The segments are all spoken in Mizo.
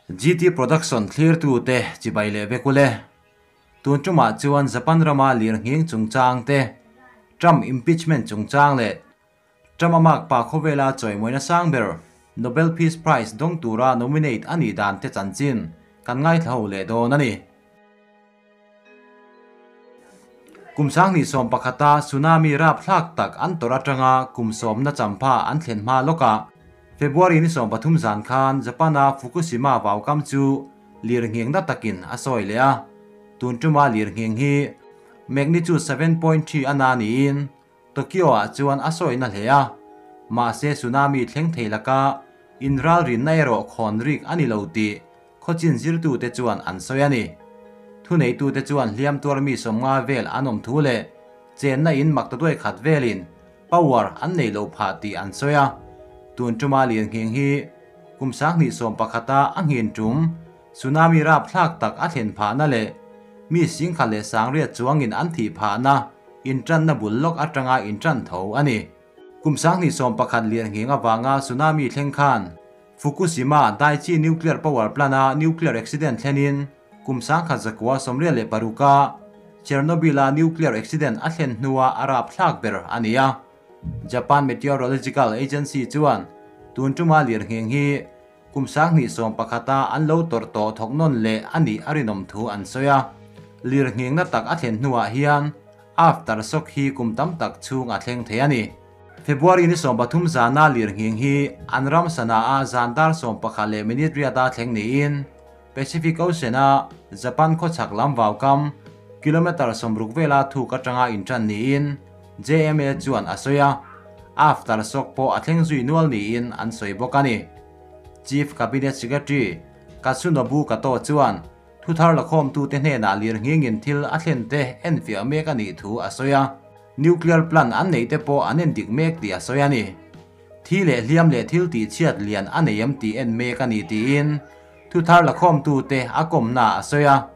GT Production thlirtute chibai leh vek ule. Tun tumah chuan Japan rama lirnghing chungchang te, Trump impeachment chungchang leh Trump a makpa khawvela chawimawina sang ber Nobel Peace Prize dawng tura nominate a nih dan te chanchin kan ngaithla ho leh dawn a ni. Kum 2011-a tsunami rapthlak tak an tawrh atanga kum sawmna champha an thlen hma lawkah February ni 13 zan khan Japan-a Fukushima vaukam chu lirnghing na takin a sawi leh a. Tun tuma lirnghing hi magnitude 7.3 a na niin Tokyo-ah chuan a sawi na hle a, mahse tsunami thleng thei laka inralrinna erawh khawn rik a ni lo tih khawchin zirtute chuan an sawi a ni. Thuneitute chuan hliam tuar mi 50 vel an awm thu leh chenna in mak ta duai khat velin power an nei lo phah tih an sawi a. Tun tuma lirnghing hi kum 2011-a a nghin tum tsunami rapthlak tak a thlen phahna leh mi 10,800 chuangin an thih phahna intanna bul lawk atanga intan tho a ni. Kum 2011 lirnghing awanga tsunami thleng khan Fukushima Daiichi nuclear power plant-a nuclear accident thlenin kum 1986-a Chernobyl-a nuclear accident a thlen hnua a rapthlak ber a ni a. Japan Meteorological Agency chuan tun tuma lirnghing hi kum 2011-a an lo tawrh tawh thawk nawn leh a nih a rinawm thu an sawi a. Lirnghing na tak a thlen hnuah hian after shock hi kum tam tak chhung a thleng thei a ni. February ni 13 zana lirnghing hi an ram sana a zandar 11 minute riata thleng niin Pacific Ocean-a Japan khawchhak lam vaukam kilometer 60 vela thuk atanga intan niin JMA chuan a sawi a. After shock pawh a thleng zui nual niin an sawi bawk a ni. Chief Cabinet Secretary Katsunobu Kato chuan thuthar lakhawm tu te hnenah lirnghingin thil a thlen te en fiah mek a nih thu a sawi a. Nuclear plant an nei te pawh an en dik mek tih a sawi a ni. Thi leh hliam leh thil tih chhiat lian a nei em tih en mek a ni tiin thuthar lakhawm tu te a kawmna a sawi a.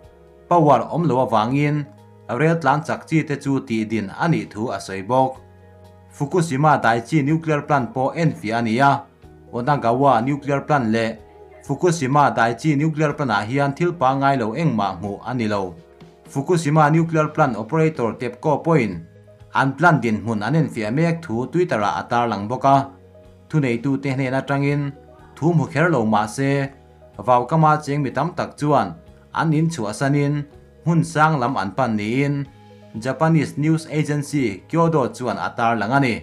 Power awm lo awangin rail tlan chak chi te chu tih din a nih thu a sawi bawk. Fukushima Daiichi nuclear plant pawh en fiah a ni a. Onagawa nuclear plant leh Fukushima Daiichi nuclear plant ah hian thil pangai lo engmah hmuh a ni lo. Fukushima nuclear plant operator TEPCO pawhin an plant din hmun an en fiah mek thu Twitter-ah a tarlang bawk a. Thuneitu te hnen atangin thu hmu kher lo mah se vaukama cheng mi tam tak chuan an in chhuah sanin hmun sang lam an pan niin Japanese news agency Kyodo chuan a tarlang a ni.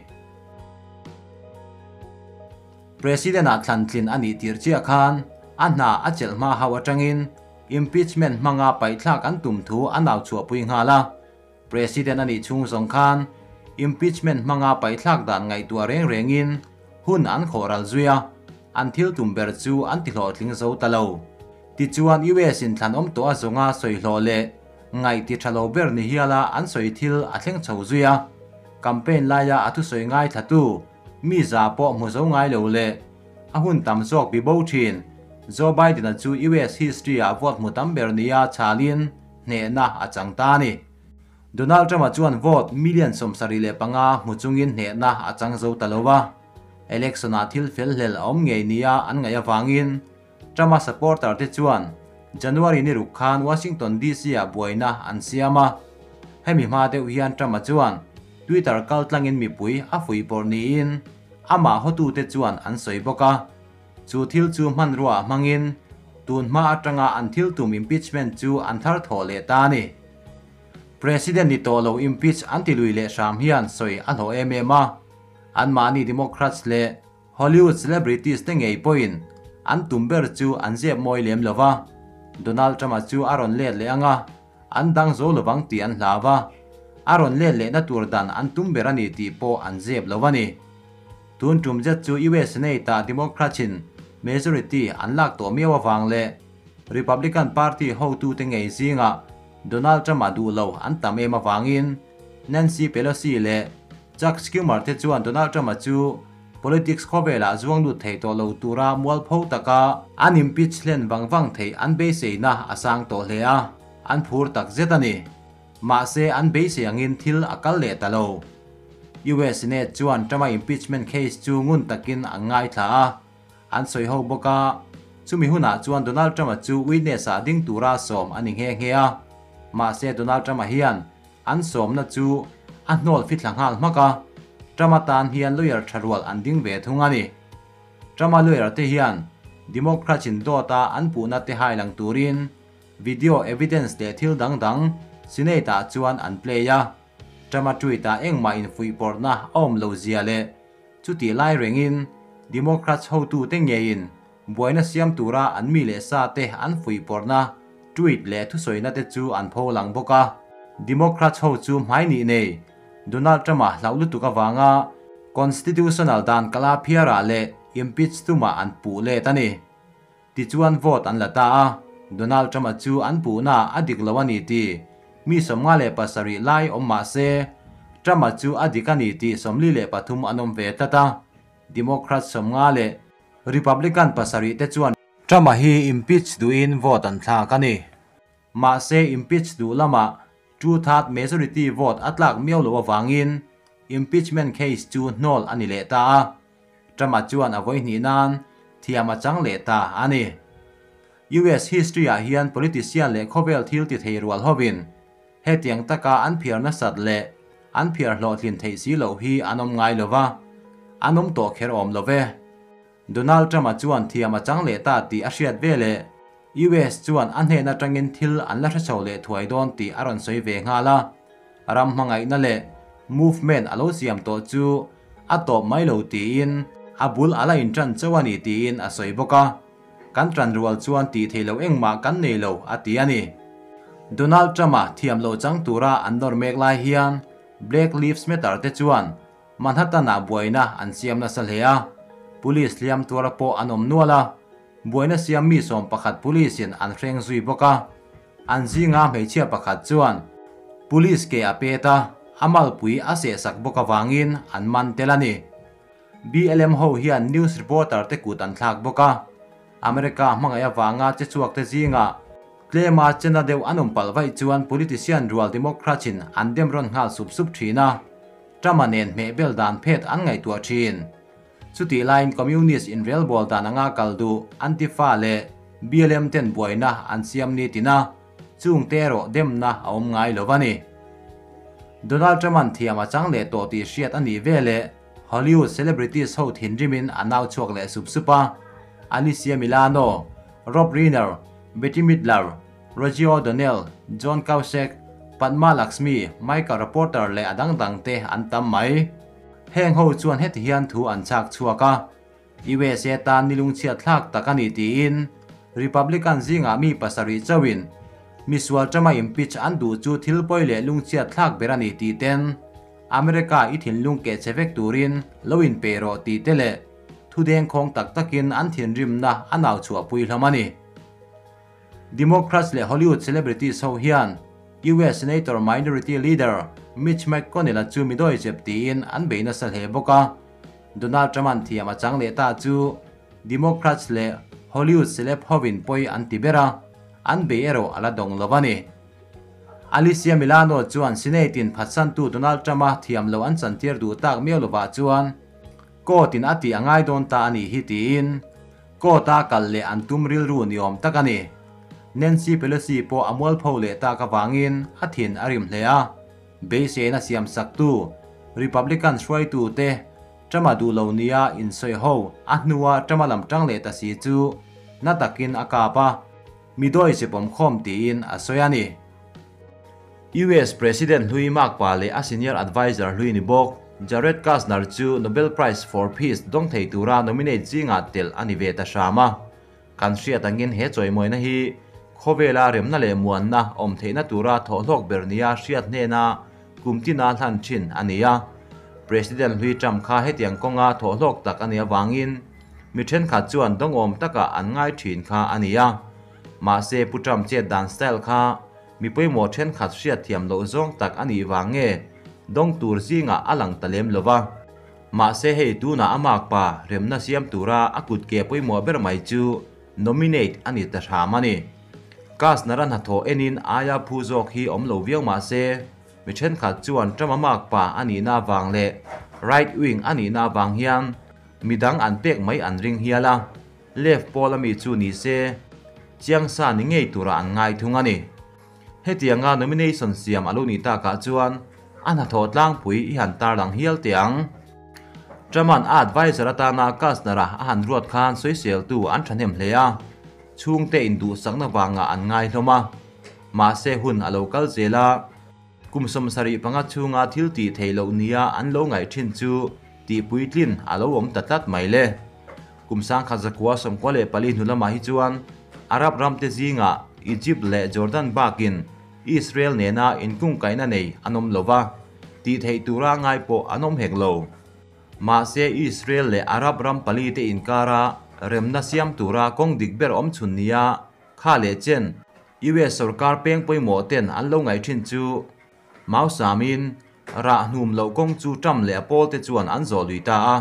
President a thlan tlin a nih tir chiah khan a hna a chelh hma ho atangin impeachment hmanga paithlak an tum thu a nau chhuah pui nghala. President ani chung zawng khan impeachment hmanga paithlak dan ngaihtuah reng rengin hun an khawhral zuia an thil tum ber chu an ti hlawhtling zo ta lo. Tichuan US in thlan awm tawh a zawnga sawi hlawh leh ngai ti tha lo ber ni hiala an sawi thil a thleng chho zuia. Campaign laia a thu sawi ngai thlatu mi za pawh hmu zo ngai lo le a hun tam zawk bi bo thin Joe Biden a chu US history a vote hmu tam ber nia chalin hnehna a chang ta ni. Donald Trump a chuan vote million 75 hmu chungin hnehna a chang zo ta lowa. Election a thil fel hlel a awm ngei nia an ngai awangin Trump a supporter te chuan January ni ruk khan Washington DC a buaina an siama. Hemi hma deuh hian Trump a chuan Twitter kal tlangin mipui a fui pawr niin ama hotu te chuan an sawi bawk a. Chu thil chu hman ruah hmangin tun hma atanga an thil tum impeachment chu an thar thaw leh ta ni. President ni to lo impeach an ti lui leh hram hian sawi a hlawh em em a. An mahni Democrats leh Hollywood celebrities te ngei pawhin an tum ber chu an zep mawi lem lova. Donald Trump a chu a rawn let leh anga an dang zo lovang tih an hlawa. A rawn let leh na tur dan an tum ber ani tih pawh an zep lo ani. Tun tum zet chu US Senate a Democrats-in majority an lak tawh miau awang leh Republican Party hotu te ngei zinga Donald Trump a duh lo an tam em awangin Nancy Pelosi leh Chuck Schumer te chuan Donald Trump a chu politics khawvela zuang lut thei tawh lo tura mual pho taka an impeach hlen wang wang thei an beiseina a sang tawh hle a, an phur tak zet ani. Mahse an beisei angin thil a kal leh ta lo. US Senate chuan Trump a impeachment case chu ngun takin an ngai thla a. An sawi ho bawka. Chumi hunah chuan Donald Trump-a chu witness-ah ding tura sawm a ni nghe nghe a. Mahse Donald Trump-a hian an sawmna chu a hnawl fithla nghal hmak a, Trump-a tan hian lawyer tha rual an ding ve thung a ni. Trump-a lawyer te hian Democrats-in dawta an puhna te hai lang turin video evidence leh thil dang dang Senate-ah chuan an play a. Trump-a tweet-ah engmah infuihpawrhna a awm lo zia leh chutih lai rengin Democrats hotute ngeiin buaina siam tura an mi leh sa te an fuihpawrhna tweet leh thusawina te chu an pho lang bawk a. Democrats ho chu hmai nih nei Donald Trump-a hlauh lutuk avanga Constitutional dan kala phiarah leh impeach tumah an puh let a ni. Tichuan vote an la ta a, Donald Trump-a chu an puhna a dik lo a ni tih mi 57 lai awm mah se, Trump-a chu a dik a ni tih 43 an awm ve tlat a, Democrat 50 leh Republican 7 te chuan Trump-a hi impeach duhin vote an thlak a ni. Mahse impeach duh lamah two-third majority vote a tlak miau loh avangin impeachment case chu hnawl a ni leh ta a. Trump-a chuan a vawi hnih nan thiam a chang leh ta a ni. US history-ah hian politician leh khawvel thil ti thei rual hovin hetiang taka an phiar nasat leh an phiar hlawhtlin theih si loh hi an awm ngai lova, an awm tawh kher awm lo ve. Donald Trump-a chuan thiam a chang leh ta tih a hriat ve leh US chuan a hnen atangin thil an la hre chho leh thuai dawn tih a rawn sawi ve nghal a. Ram hmangaihna leh movement a lo siam tawh chu a tawp mai lo tiin a bul a la intan chauh a ni tiin a sawi bawk a. Kan tan rual chuan tih theih loh engmah kan nei lo a ti a ni. Donald Trump-a thiam lo chang tura an nawr mek lai hian Black Lives Matter te chuan Manhattan-ah buaina an siam nasa hle a, police hliam tuara pawh an awm nual a, buaina siam mi 11 police-in an hreng zui bawk a. An zinga hmeichhia pakhat chuan police ke a pet a, a malpui a sehsak bawk avangin an man tel a ni. BLM ho hian news reporter te kut an thlak bawk a, America hmangaih avanga che chhuak te zingah tlema chena deuh an awm palh vaih chuan politician rual Democrats-in an dem rawn nghal sup sup thin a, Trump-a nen hmeh bel dan phet an ngaihtuah thin. Chutih laiin Communist inrelbawl dan anga kal duh Antifa leh BLM ten buaina an siam ni tina chung te erawh demna a awm ngai lo a ni. Donald Trump-a'n thiam a chang leh tawh tih hriat a nih veleh Hollywood celebrities ho thinrimin a nau chhuak leh sup sup a, Alyssa Milano, Rob Reiner, Bette Midler, Rosie O'Donnell, John Cusack, Padma Lakshmi, Michael Rapporter leh a dang dang te an tam mai. Heng ho chuan heti hian thu an chhak chhuak a, USA tan nilungchhiat thlak tak a ni tiin Republican zingah mi 7 chauhin misual Trump-a impeach an duh chu thil pawi leh lungchhiat thlak ber a ni tih ten America i thinlung keh che vek turin lo inpe rawh tih te leh thu dengkhawng tak takin an thinrimna a nau chhuahpui hlawm a ni. Democrats leh Hollywood celebrities ho hian US Senator Minority Leader Mitch McConnell-a chu mi dawi chep tiin an bei nasa hle bawk a. Donald Trump-a'n thiam a chang leh ta chu Democrats leh Hollywood celeb hovin pawi an ti ber a, an bei erawh a la dawng lo a ni. Alyssa Milano chuan Senate-in phatsantu Donald Trump-a thiam lo an chantir duh tak miau lovah chuan court-in a tih a ngai dawn ta a nih hi tiin court-a kal leh an tum rilru ni awm tak a ni. Nancy Pelosi pawh a mualpho leh tak avangin a thin a rim hle a, beiseina siam saktu Republican hruaitu te Trump-a duh lo nia insawi ho a hnua Trump-a lam tang leh ta si chu na takin a kap a, mi dawi chepawm khawm tiin a sawi a ni. US President hlui Mark Pa leh a senior advisor hlui ni bawk Jared Kushner chu Nobel Prize for Peace dawng thei tura nominate zingah tel a ni ve ta hram a. Kan hriat angin he chawimawina hi khawvela remna leh muanna awm theihna tura thawhhlawk ber nia hriat hnena kum tina hlan thin a ni a. President hlui Trump kha hetiang kawnga thawhhlawk tak a nih avangin mi thenkhat chuan dawngawm taka an ngai thin kha a ni a. Mahse Pu Trump chet dan style kha mi pawimawh thenkhat hriat thiam loh zawng tak a nih vang nge dawng tur zingah a lang ta lem lova. Mahse hei tunah a mark pa remna siam tura a kut ke pawimawh ber mai chu nominate a ni ta hram a ni. Kushner-a hnathawh enin aia phu zawk hi awm lo viau mahse mi thenkhat chuan Trump-a mark pa a nihna avang leh right wing a nihna avang hian midang an pek mai an ring hial a. Left pawl ami chu ni se chiang sa ni ngei tura an ngai thung a ni. Hetianga nomination siam a lo nih takah chuan a hnathawh tlangpui i han tarlang hial teh ang. Trump-a'n a adviser atana Kushner-a a han ruat khan sawiseltu an thahnem hle a, chhungte induhsakna vangah an ngai hlawm a. Mahse hun a lo kal zel a, kum 75 chhunga thil tih theih loh nia an lo ngaih thin chu tihpuitlin a lo awm ta tlat mai le. Kum 1994 hnu lamah hi chuan Arab ramte zingah Egypt leh Jordan bakin Israel nena inkungkaihna nei an awm lo va, tih theih tura ngai pawh an awm hek lo. Mahse Israel leh Arab ram palite inkara remna siam tura kawng dik ber awm chhun nia kha leh chen US sorkar peng pawimawh ten an lo ngaih thin chu Mausamin rah hnum loh kawng chu Trump leh a pawlte chuan an zawh lui ta a.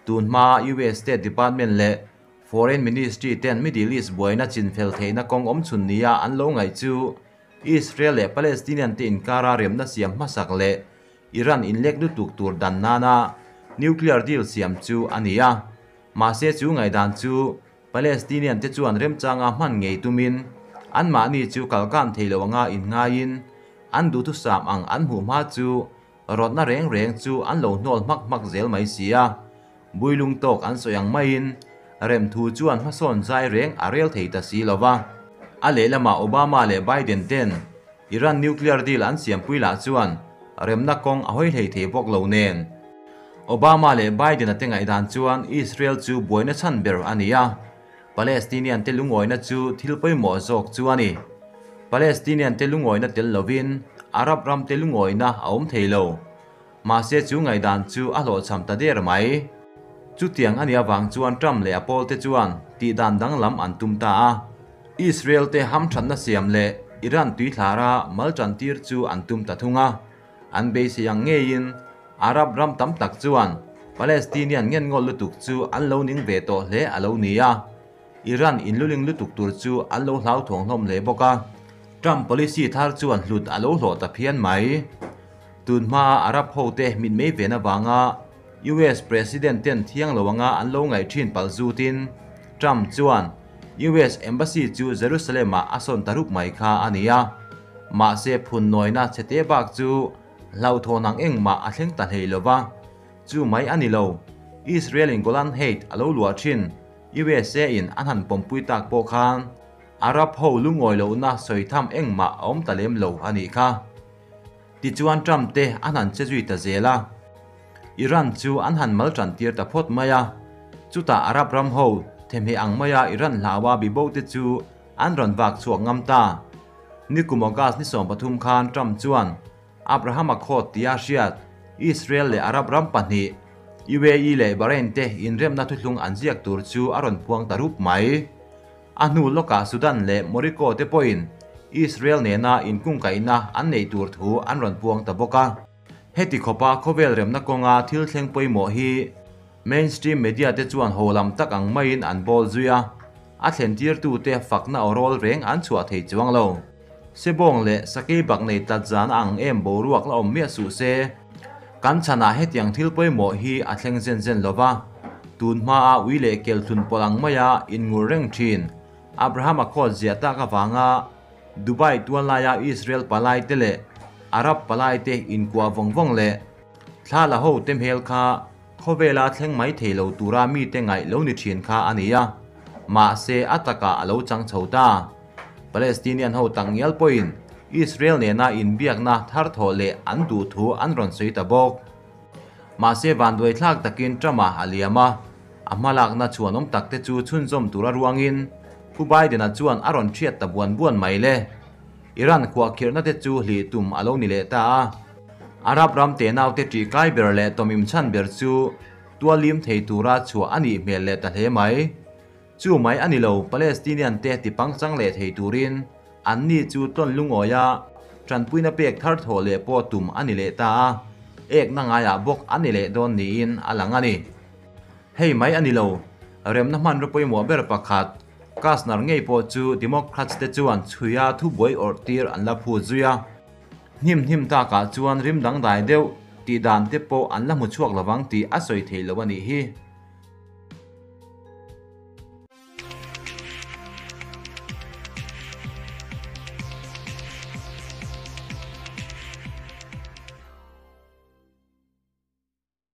Tun hmaa US State Department leh Foreign Ministry ten Middle East buaina chinfel theihna kawng awm chhun nia an lo ngaih chu Israel leh Palestinian te inkara remna siam hmasak leh Iran inlek lutuk tur dan nana nuclear deal siam chu a ni a. Mahse chu ngaihdan chu Palestinian te chuan remchanga hman ngei tumin anmahni chu kalkan thei lo anga inngaiin an duhthusam ang an hmuh hma chu Rawtna reng reng chu an lo hnawl hmak hmak zel mai si a, Builung tawk an sawi ang maiin remthu chuan hmasawn zai reng a rel thei ta si lo va. A lehlamah Obama leh Biden ten Iran nuclear deal an siampui lah chuan remna kawng a hawi hlei thei bawk lo nen. Obama leh Biden-a te ngaihdan chuan Israel chu buaina chhan ber a ni a, Palestinian te lungawina chu thil pawimawh zawk chu a ni. Palestinian te lungawina tel lovin Arab ram te lungawina a awm thei lo. Mahse chu ngaihdan chu a hlawhchham ta der mai. Chutiang a nih avang chuan Trump leh a pawlte chuan tihdan danglam an tum ta a. Israel te hamthatna siam leh Iran tuithlara mal tantir chu an tum ta thung a. An beisei ang ngeiin Arab ram tam tak chuan Palestinian ngenngawl lutuk chu an lo ning ve tawh hle a lo ni a, Iran inluling lutuk tur chu an lo hlauthawng hlawm hle bawk a. Trump policy thar chuan hlut a lo hlawh ta phian mai. Tun hmaa Arab hote mitmei ven avanga US President ten thiang lo anga an lo ngaih thin palh zutin Trump chuan US Embassy chu Jerusalem-ah a sawn ta rup mai kha a ni a. Mahse phun nawina chhete bak chu hlauhthawn ang engmah a thleng ta hlei lo va. Chu mai a ni lo, Israel-in Golan Height a lo luah thin USA-in an han pawmpui tak pawh khan Arab ho lungawi lohna sawi tham engmah a awm ta lem lo a nih kha. Tichuan Trump te an han che zui ta zel a. Iran chu an han mal tan tir ta phawt mai a. Chutah Arab ram ho themheh ang maia Iran hlaua bibo te chu an rawn vak chhuak ngam ta. Nikum August ni 13 khan Trump chuan Abraham Accord tia hriat Israel leh Arab ram pahnih, UAE leh Bahrain te inremna thuthlung an ziak tur chu a rawn puang ta rup mai. A hnu lawkah Sudan leh Morocco te pawhin Israel nena inkungkaihna an neih tur thu an rawn puang ta bawk a. Heti khawpa khawvel remna kawnga thil thleng pawimawh hi mainstream media te chuan ho lam tak ang maiin an bawl zui a, a thlentirtute fakna aw rawl reng an chhuah thei chuang lo. Sebawng leh sakei bak nei tlat zan a ang em boruak la awm miah suh se. Kan chhanah hetiang thil pawimawh hi a thleng zen zen lo va, tun hmaa ui leh kel thlun pawlh ang maia inngur reng thin Abraham a khawt ziah tak avanga Dubai tuallaia Israel palaite leh Arab palaite inkuah vawng vawng leh thla la ho te hmel kha khawvela thleng mai thei lo tura mite ngaih lo ni thin kha a ni a, mahse a takah a lo chang chho ta. Palestinian ho tak ngial pawhin Israel nena inbiakna thar thawh leh an duh thu an rawn sawi ta bawk. Mahse vanduaithlak takin Trump-a a liam a, a hmalakna chhuanawm takte chu chhunzawm tura ruangin Pu Biden-a chuan a rawn thiat ta buan buan mai le. Iran khuahkhirhna te chu hlih tum a lo ni leh ta a. Arab ram tenaute ṭih kai ber leh tawmim chhan ber chu tualim thei tura chhuah a nih hmel leh ta hle mai. Chu mai a ni lo, Palestinian te tipangchang leh thei turin anni chu tlawn lungawi a, tanpuina pek thar thawh leh pawh tum a ni leh ta a, ekna ngaiah bawk a ni leh dawn niin a lang a ni. Hei mai a ni lo, remna hmanraw pawimawh ber pakhat, Kushner ngei pawh chu Democrats te chuan chhuia thubuai awrh tir an la phut zui a. Hnim hnim takah chuan rim dangdai deuh tih dan te pawh an la hmu chhuak lovang tih a sawi theih loh a nih hi.